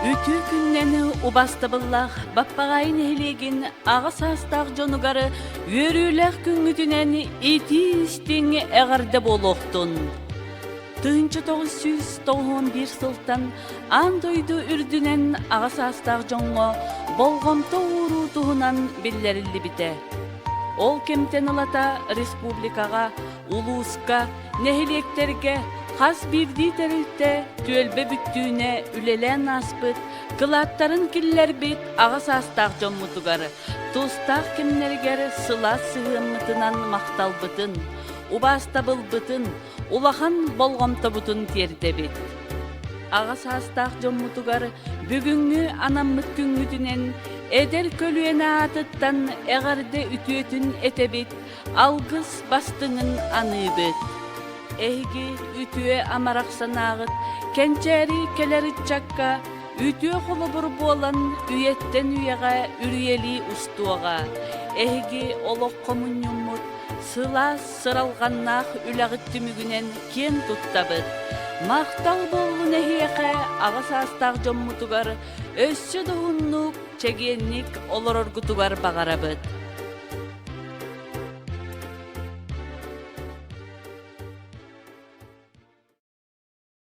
Үтүө күннэн убастабыллаах Баппаҕаайы нэһилиэгин аҕа саастаах дьонугар үөрүүлээх күҥҥүтүнэн итии-истиҥ эҕэрдэ буолуохтун! 1991 сылтан аан дойду үрдүнэн аҕа саастаах дьоҥҥо болҕомто ууруу туһунан биллэриллибитэ. Ол кэмтэн ылата республикаҕа, улууска, нэһилиэктэргэ хас биирдии тэрилтэ түөлбэ бүттүүнэ үлэлээн ааспыт, кылааттарын киллэрбит аҕа саастаах дьоммутугар тустаах кэмнэригэр сылаас сыһыаммытынан махталбытын, убаастабылбытын, улахан болҕомтобутун тиэрдэбит. Аҕа саастаах дьоммутугар бүгүҥҥү анаммыт күҥҥүтүнэн эдэр көлүөнэ аатыттан эҕэрдэ үтүөтүн этэбит, алгыс бастыҥын аныыбыт. Эһиги үтүө амарах санааҕыт кэнчээри кэлэр ыччакка үтүө холобур буолан үйэттэн үйэҕэ үрүйэлии устуоҕа. Эһиги олоххо мунньуммут сылаас сыралҕаннаах үлэҕит түмүгүнэн киэн туттабыт. Махтал буоллун эһиэхэ аҕа саастаах дьоммутугар өссө да уһуннук, чэгиэнник олороргутугар баҕарабыт.